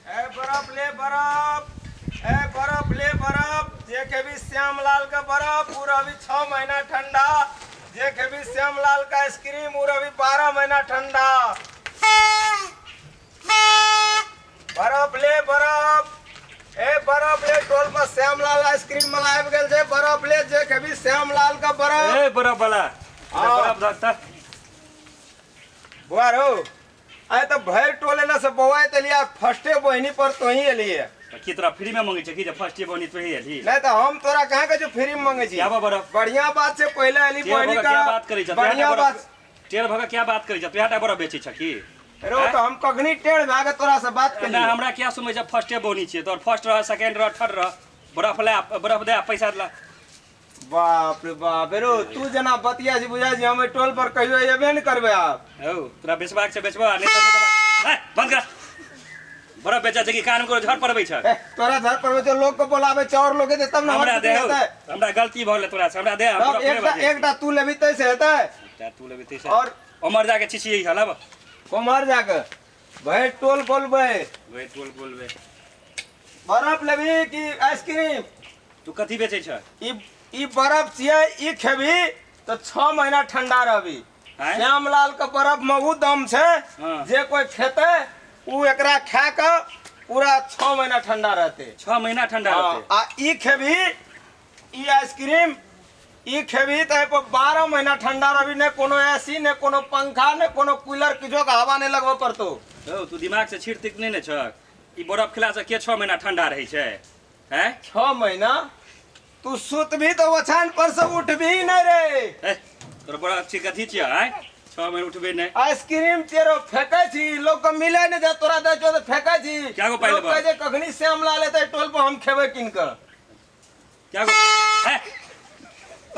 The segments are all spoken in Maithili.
ए बर्फ ले बर्फ, ए बर्फ ले बर्फ, जे खेबी श्यामलाल का बर्फ उ रही 6 महीना ठंडा, जे खेबी श्यामलाल का आइसक्रीम उ रही 12 महीना ठंडा। बर्फ ले बर्फ, ए बर्फ ले, टोल पर श्यामलाल आइसक्रीम वाला आबि गेल छै, बर्फ ले, जे खेबी श्यामलाल का बर्फ। ए बर्फ वाला। हाँ। बर्फ धरता। बुआ रो, आइ तऽ भरि टोल एने से बौआइत एलियै, फर्स्टे बहिनी पर तोही एलियै। तऽ की तोरा फ्री में मंगै छै की जे फर्स्ट बनी तोही एलही? नहि तऽ हम तोरा कहाँ कहै छियौ फ्री में मंगै छी। क्या बर्फ? बढ़िया बात छै, पहिले एली टेढ़ बहिनी भऽ का क्या बात करै छ? बढ़िया बात। टेढ़ भऽ क्या बात करै छ? तोहटा बर्फ बेचै छ की? रो तऽ हम कखनी टेढ़ भए कऽ तोरा से बात ना केलियै? हमरा क्या सुनबै छ? फर्स्टे बनी छियै तोहर, फर्स्ट रह, सेकंड रह, थर्ड रह, बर्फ ले, बर्फ दे, पैसा दे। बाप रे बाप, रो तू जेना बतिया छी बुझाइ छी हम एहि टोल पर कहियो एबे नहि करबै आब। हौ, तोरा बेचबाक छै बेचबा, नहि तऽ नहि देबा। बंद कर। बर्फ बेचै छै कि कान को झड़ पड़बै छै? ए, तोरा घर पर जो लोग के बोलाबै छै और लोग हेतै तब ने हमरा हमर दे हौ, हेतै। हमरा गलती भऽ गेलै तोरा से, हमरा दे, हम तब बर्फ एकटा लेबा जे। एकटा तू लेबही तै से हेतै? एकटा तू लेबही तै से। और उमर जाके छिछियै हलब। कुम्हर जाके भरि टोल बोलबै। भरि टोल बोलबै। बर्फ लेबही कि आइसक्रीम? तू कथी बेचै छ? ई बर्फ छियै, ई खेबही तऽ 6 महीना ठंडा रहबी। आँय? श्यामलाल के बर्फ में उ दम छै हाँ। जे कोई खेतै उ एकरा खा के पूरा 6 महीना ठंडा रहतै। 6 महीना ठंडा हाँ, रहतै। आ ई खेबही, ई आइसक्रीम ई खेबही तऽ एहि पर 12 महीना ठंडा रहबी, नहि कोनो एसी, नहि कोनो पंखा, नहि कोनो कूलर, किछो के हवा नहि लगबऽ पड़तौ। हौ, तू दिमाग से छीट तिक नहि ने छक? ई बर्फ खेला से के 6 महीना ठंडा रहै छै? हैं? 6 महीना तू सुतबी तऽ ओछान पर से उठबी नहि रे। ए, तोर बड़ा अच्छी कथी छियै? आँय, 6 महीना उठबे नहि। आइसक्रीम तेरो फेकै छी, लोग के मिले नहि छै, तोरा दै छौ तऽ फेकै छी। क्या गो पाइ लोग लेबह? कहै छै कखनी श्यामलाल एतै टोल पर हम खेबै कीन कऽ। क्या गो? ए,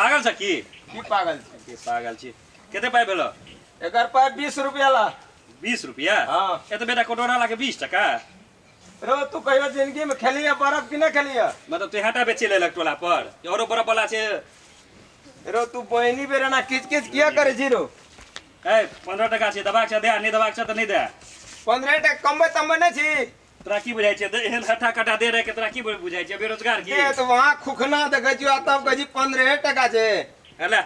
पागल छ की? की पागल छी? की पागल छी? कते पाइ भेलो? एकर पाइ 20 रुपया ला। 20 रुपया? हाँ। ए तऽ बेटा कटोरा लाके 20 टका। रो तू कहियो जिंदगी में खेलिए बर्फ कि नहीं खेलिए? मतलब तू हाटा बेचे लेलक टोला पर, औरो बर्फ वाला छै। रो तू बहिनी बेर एना किच किच किया करे छी रो? ए, 15 टका छै, दबाक छै दे, नहीं दबाक छै तऽ नहीं दे। 15 टका कमबै तमबै नहीं छी। तोरा की बुझाइ छै? एहन हट्ठा कट्ठा दे रहे के तोरा की बुझाइ छै? बेरोजगार की? ए, तऽ वहाँ खुखना देखै छियौ आ तब कहै छी 15 टका छै। हेले।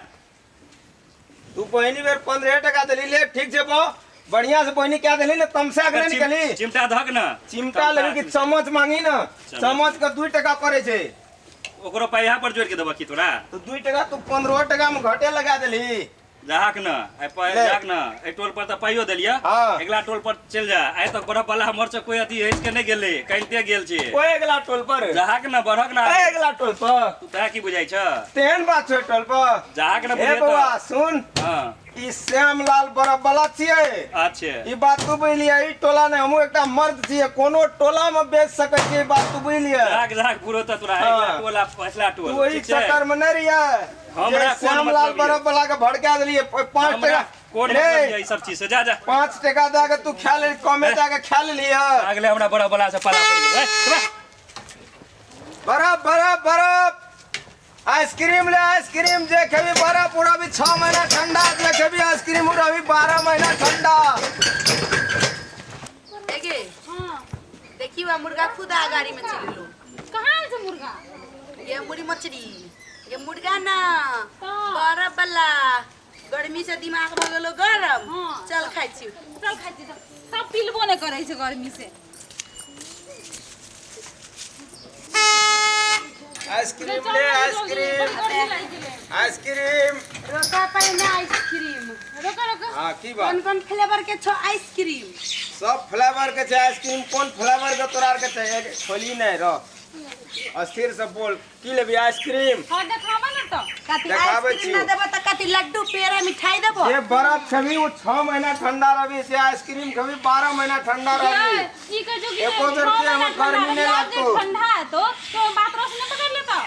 तू बहिनी बेर 15 टका देली, ले ठीक छै बो, बढ़िया से बहिनी क्या देली ने, तमसा के नहीं निकली। चिमटा धक न। चिमटा लेबी कि चम्मच मांगी न? चम्मच के 2 टका पड़े छै। ओकरो पाइ यहाँ पर जोड़ के देबऽ की तोरा? तो 2 टका तू 15 टका में घटे लगा देली। जाहक न, आइ पाइ ले। जाहक न, एहि टोल पर तऽ पाइयो देलियै। हाँ। अगिला टोल पर चलि जा, आइ तक बरफ वाला हमर से कोई अथी हँसि के नहि गेलै, कनिते गेल छै। ओए अगिला टोल पर। जाहक न, बढ़क न। ओए अगिला टोल पर। तू तोरा की बुझाइ छ? तेहन बात छै टोल पर। जाहक न हे बुझे बौआ तऽ। सुन। हाँ। ई श्यामलाल बरफ वाला छियै। अच्छे। ई बात तू बुझलियै, ई टोला नहि, हमहूँ एकटा मर्द छियै, कोनो टोला में बेच सकै छियै, ई बात तू बुझलियै। जाहक जाहक बुढ़ो तऽ तोरा हाँ। अगिला टोल आ पछिला टोल। तू ओहि ठीक छै? चक्कर में नहि रहियै। हमरा जे कोन श्यामलाल मतलब बरफ वाला के भड़का देलियै 5 हमरा टका। कोन रे, मतलब यऽ ई सब चीज से? जा जा। 5 टका दए के तू खा ले, कमे दए के खा लेलियै। अगले हमरा बरफ वाला से पाला पड़ि गेल। ए, चला। बरफ बरफ बरफ आइसक्रीम ले, आइसक्रीम जे खेबी बरफ उड़ाबी 6 महीना ठंडा, जे खेबी आइसक्रीम उड़ाबी 12 महीना ठंडा। एगे। हाँ। देखी वह मुर्गा खुद आ गाड़ी में चल लो। कहाँ है मुर्गा? ये मुरी मछली, ये मुर्गा ना। हाँ। बरफ वाला गर्मी से दिमाग भ गेलो गरम। हाँ। चल खाइ छी। चल खाइ छी। सब पीलबो नहीं करै छै गर्मी से। आइसक्रीम ले, आइसक्रीम, आइसक्रीम। रोका पहिने आइसक्रीम। रोका रोका। हाँ, की बात? कोन कोन फ्लेवर के छो आइसक्रीम? सब फ्लेवर के छै आइसक्रीम। कोन फ्लेवर के तोरा आर के छै? खोली नहीं रह, अस्थिर से बोल, की लेबी आइसक्रीम? हाँ, देखाबा ना तो। कथी देखाबै आइसक्रीम छियौ। ना देबो त कथी लड्डू पेड़ा मिठाई देबो? जे बर्फ खेबी वो 6 महीना ठंडा रहबी, से आइसक्रीम खेबी 12 महीना ठंडा रहबी। ई कह जो कि एको बेर छह के महीना हमर ठंडा गर्मी रहबी, नहि आब जे लागतौ। ठंडा है तो बातरस नहीं पकड़ लेता?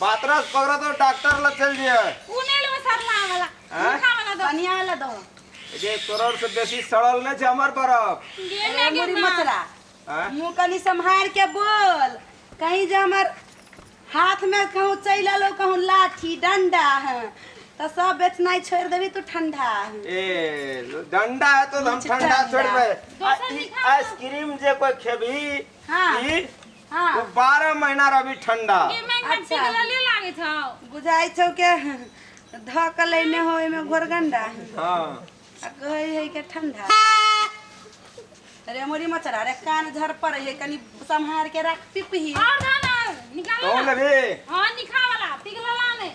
बातरस पकड़ तो डॉक्टर लग चल जिए। उ नहीं लेबो सरला वाला। आँय? सूखा वाला दो। पनिया वाला दो। जे तोरर से बेसी सड़ल नहीं छै हमर बर्फ। गे ए, ना गे मुरी माँ। मचरा। आँय? मुँह कनी सम्हार के बोल, कहीं जे हमर हाथ में कहूँ चलि एलो कहूँ लाठी डंडा है तो सब बेचनाइ छोड़ देबी तू ठंडा। ए डंडा है तो हम कुछ ठंडा ठंडा। छोड़बे। दोसर आ, ई निकाल। आइसक्रीम जे कोई खेबी हाँ। ई हाँ। वो 12 महीना रही ठंडा। के मैं अच्छा। पिघलले लागे छौ। बुझाइ छौ के धऽ के लेने हो एमे घोरगंडा। हाँ। आ कहै है के ठंडा। अरे मोरी मचरा रे कान झर पर है कनी सम्हार के राख पिपही। और धा ना निकाल कौन लेबी? हां निखा वाला पिघलला ने।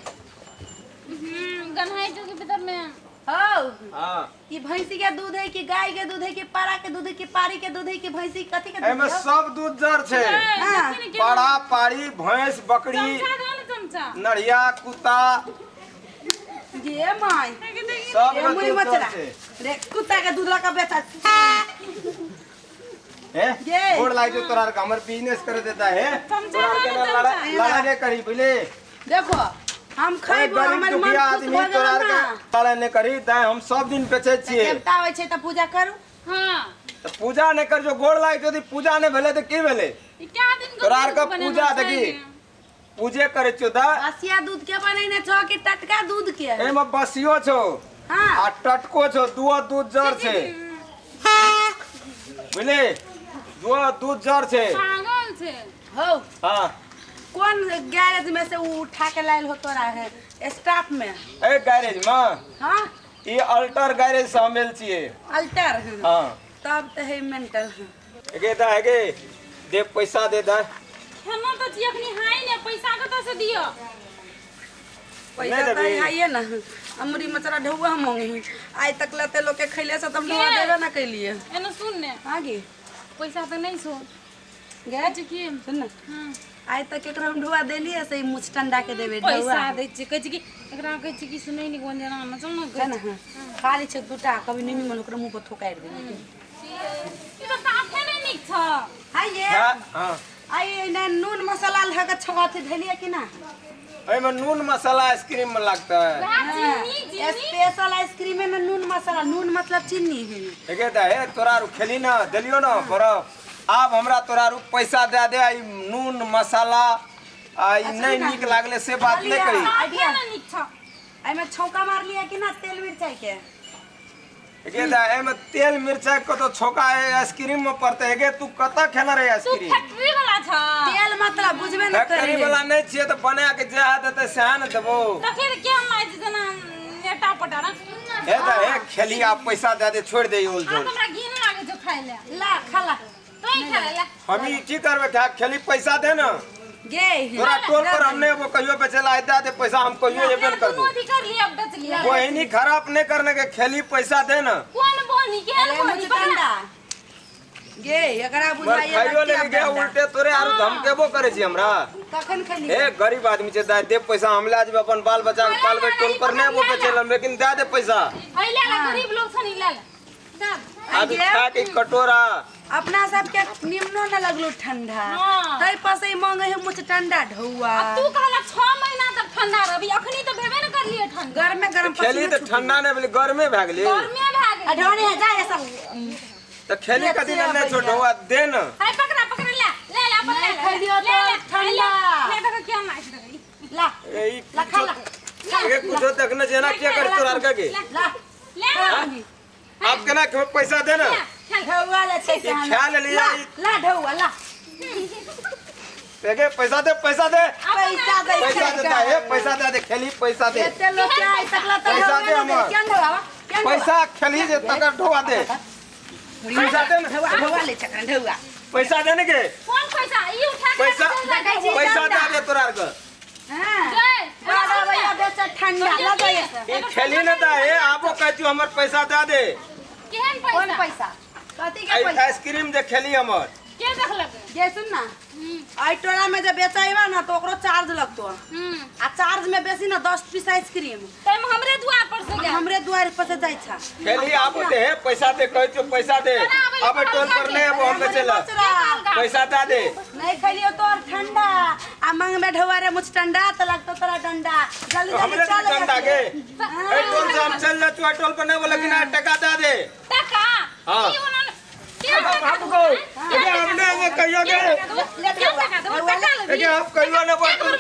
गन्हाई जो के भीतर में। हौ। हाँ। ई भैंसी के दूध है कि गाय के दूध है कि पारा के दूध है कि पारी के दूध है कि भैंसी कथी के दूध एमे है? सब दूध जर छे। हाँ। पाड़ा पाड़ी भैंस बकरी चमचा दो ना चमचा। नढ़िया कुत्ता गे my. सब ए के मुरी दूध जर मचरा छे। रे कुत्ता के दूध लगा बेचा। हे गे। गोड़ लाग जो तोरा के हमर बिजनेस करे देता है। चमचा तोरा के दो ना ना लड़ा चमचा। लड़ा नहीं करी बुझले। देखो हम ए, खैबो गरीब हमर मन दुखिया खुश आदमी भऽ गेल तोरा ना। के लड़ा नहीं करी दाय हम सब दिन बेचै छियै। देवता होइ छै तऽ पूजा करू। हां। तऽ पूजा नहीं कर जो गोड़ लाग जो पूजा नहीं भेले तऽ की भेले? ई क्या दिन के तोरा आर के दूध बनेने पूजा छै देखी। ने? पूजे करे छियो दा। बसिया दूध के बनेने छौ कि टटका दूध के? एमे बसियो छौ। हाँ। आ टटको छौ दुओ दूध जर छे। बुझले दुओ दूध जर छे। पागल छे। हौ। हाँ। कौन गैरेज में से उ उठा के लायल हो तोरा है स्टाफ में? ए गैरेज में? हाँ। ई अल्टर गैरेज से हम एल छियै। अल्टर? हाँ। तब तऽ है मेंटल। एगे दा एगे दे पैसा दे दा। खेना तऽ छी अखनी हाय ने पैसा कतऽ से दियो? पैसा नहीं तऽ देबही। हाइए ना। अमरी मचरा ढौआ मांगी आइ तक लते लोग के खैले से तऽ हम ढौआ के? देबे ना कैलिए। एने सुन ने। हाँ गे। पैसा तऽ नहीं छौ। गे की? सुन ना। हम्म। आइ तक केकरो हम ढौआ देलिए से ई मुछ टंडा के देबे ढौआ। पैसा दै छियै कहै छै कि एकरा कहै छै कि से नहीं निक जेना ना चल ना। छै ना, हाँ। खा लै छै दूटा कभी नहीं मन ओकरा मुंह पर थोकारि देबै। ई तऽ साफे नहीं नीक छ। आइए। हाँ, हाँ। आइए ने नून मसाला लगा के छौ अथी धलिए कि ना? एमे नून मसाला आइसक्रीम में लगता है। वएह चीनी चीनी स्पेशल आइसक्रीम में नून मसाला, नून मतलब चीनी है। एगे दा हे तोरा आरू खेली ना देलियो ना बरफ। आब हमरा तोरा आरू पैसा दे दे ई नून मसाला आ ई नहीं नीक लागले से बात नहीं करी। साफे नहीं नीक छ। एमे छौंका मार लिया कि ना तेल मिरचाई के? एगे दा एमे तेल मिरचाई कतो छौंका है आइसक्रीम में पड़ते। एगे तू कतऽ खेला रे तू आइसक्रीम? फैक्ट्री वाला छ। तेल मतलब बुझबे ना फैक्ट्री करी। वाला नहीं छियै तऽ बना के जे देतै सएह ने देबो। तऽ फिर के माइ जेना नेटा पटा ना। हे दा हे खेली आप पैसा दे दे छोड़ दे ई ओल आ झोल। हमरा घिन लागे छौ खाइ ले। ला खाला। तों ही खा ले ला। हम ई की करबै खा खेली पैसा दे ना। गे तोरा टोल पर हम नहीं एबो कहियो बेचेला दे दे पैसा हम कहियो एबे न करबो। दुनू अथी कर लिया अब बेच लिया। बहिनी खराब नहीं करने के खेली पैसा दे ना। कौन बोनी के अरे बोनी मुचटंडा गे एकरा मगर बुझाइए खाइयो ले गे उल्टे तोरे आरू धमकेबो करे छी हमरा। कखन खेली? ए गरीब आदमी छै दे पैसा हम ले जेबै अपन बाल बच्चा के पालबै टोल पर नहीं एबो बेचेला लेकिन दे दे पैसा। है ले ला गरीब लोग छनी ले ला। दे। आदमी खा के कटोरा अपना सबके निमनो न लगलो ठंडा। हाँ। तै पर से ई मांगे है मुचटंडा ढौआ। अब तू कहला 6 महीना तक ठंडा रहबी अखनी तो भेबे न करलिए ठंडा। गरमे गरम खेली पसीना तऽ ठंडा नहीं भेलै गरमे भए गेलै। गर्मी भए गेल। आ ढौनी है जा सब। तऽ खेली कथी लए नहीं छौ ढौआ दे ना। हाय पकड़ा पकड़ा ले ले ले अपन ले नहीं खेलियो ले तो ले ठंडा। ले देख क्या माइस देख। ला ए ई ला खा ला। ए कुछो देखने जेना के कर तोरा आर के ला ले ले आप केना खेबै पैसा दे ना। ढौआ ले छै ई खा लेली ला ला ढौआ ला। एगे पैसा दे पैसा दे। पैसा दे पैसा देता है पैसा दे दे खेली पैसा दे। एते लोग के आइ तकला त पैसा दे ढौआ हमर। केन ढौआ केन पैसा खेली जे तकर ढौआ दे। पैसा दे ना। ढौआ ढौआ ले चकन ढौआ। पैसा दे ने के कौन पैसा ई उठा के पैसा पैसा दे दे तोरा आर के। हां जय बड़ा भैया बेच ठंडा ला जाइए। ई खेली न दा हे आबो कहै छियौ हमर पैसा दे दे। केहन कौन पैसा पैसा कथी के पैसा? आइसक्रीम जे खेली हमर के देखलक? गे सुन ना आई टोला में जब बेचैबा ना तो ओकरो चार्ज लगतो। आ चार्ज में बेसी ना 10 पीस आइसक्रीम। तैमे हमरे दुआर पर से गेल। हमरे दुआर पर से जाइ छा। खेली आबो दे हे पैसा दे कहै छियौ पैसा दे। अब टोल पर नहीं आबो हम बेचैला पैसा दे दे। नहीं खेलियो तोर ठंडा आ मांगबे ढौआ रे मुछ ठंडा त लगतो तोरा डंडा। जल्दी जल्दी हमरे चल डंडा के ए टोल से हम चल जा चुआ टोल पर नहीं बोला कि ना टका दे दे। टका हाँ। ई उन्होंने हमको हमने वो कहियो के के आप कहियो ना बात पर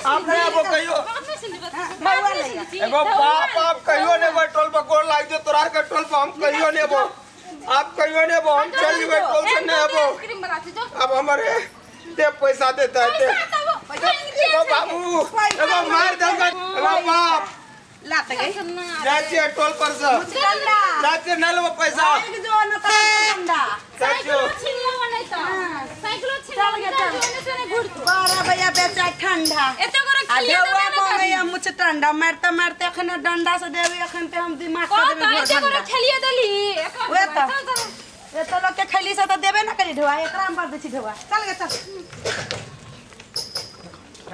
आपने वो कहियो। ढौआ लैया। एगो बाप आप कहियो ने भाई टोल पर गोर लाग जो तोरा के टोल पर हम कहियो ने बो आप कहियो ने बो हम चल जेबै टोल से ने बो। आइसक्रीम वाला छै जो। अब हमारे दे पैसा देता है दे। पैसा तब एगो बाबू एगो मार देलकै एगो बाप। लात गई। जाइ छियै टोल पर से। ठंडा। जाइ छियै, नहि लेबो पैसा। भागि जो न तऽ ठंडा। जाइ छियौ। साइकिलो छीन लेबो नहि तऽ साइकिलो छीन चल लेबो गे, नहि चल। तऽ ओने से ओने घुरतौ। 12 बजे बेचा ठंडा। एते गोरे आ खेलिए ढौआ देबे ने करी। मंगैया मुछ ठंडा, मारते मारते एखन डंडा से देबै, एखन ते हम दिमाग कह कऽ तऽ देबै। एते गोरे ठंडा। खेलिए देली। एकर उहे तऽ। चल, चल। एते लोक के खैली से तऽ देबे ना करी ढौआ, एकरा हम पर दै छी ढौआ। चल गे चल।